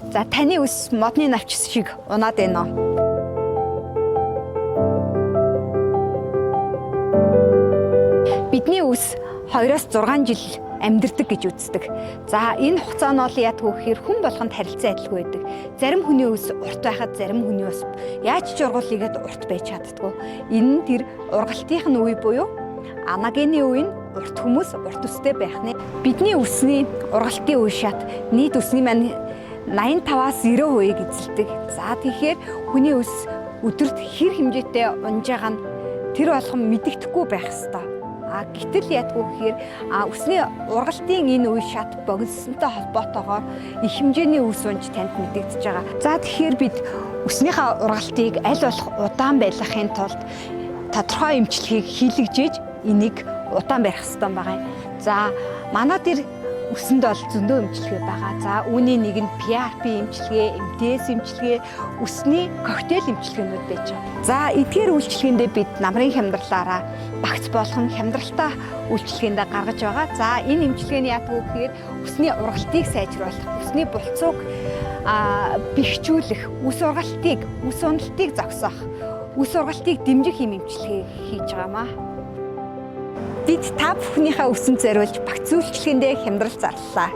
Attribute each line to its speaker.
Speaker 1: За, таны үс модны навч шиг унаад байна уу? Бидний үс 2-6 жил амьдардаг гэж үздэг. За, энэ хугацаа нь бол яадаг вэ гэхээр хүн болгонд харилцан адилгүй байдаг. Зарим хүний үс урт байхад, зарим хүний үс яаж ч ургуул хийгээд урт байж чаддаггүй. Энэ нь тэр ургалтынх нь үе буюу анагены үе нь урт хүмүүс урт үстэй байх нэ. Бидний үсний ургалтын үе шат нийт үсний маань 85-аас 90%-ийг эзэлдэг. За, тэгэхээр хүний үс өдөрт хэр хэмжээтэй унж байгаа нь тэр болгон мэдэгдэхгүй байх ёстой. А гэтэл яадгүй гэхээр үсний ургалтын энэ үе шат богиносонтой холбоотойгоор их хэмжээний үс унж танд мэдэгдэж байгаа. За, тэгэхээр бид үснийхээ ургалтыг аль болох удаан байлгахын тулд тодорхой эмчилгээг хийлгэж энийг удаан барих ёстой байгаа юм. За, манай дээр үсэнд бол зөндөө эмчилгээ байгаа. За, үүний нэг нь PRP эмчилгээ, MTS эмчилгээ, үсний коктейл эмчилгээнүүд байж байгаа. За, эдгээр үйлчилгээндээ бид намрын хямдралаараа багц болгон хямдралтай үйлчилгээндээ гаргаж байгаа. За, энэ эмчилгээний яадаг вэ гэхээр үсний ургалтыг сайжруулах, үсний булцууг бэхжүүлэх, үс ургалтыг, үс уналтыг зогсоох, үс ургалтыг дэмжих юм эмчилгээ хийж байгаамаа. Бид та бүхнийхээ үсэнд зориулж багц үйлчилгээндээ хямдрал зарлалаа.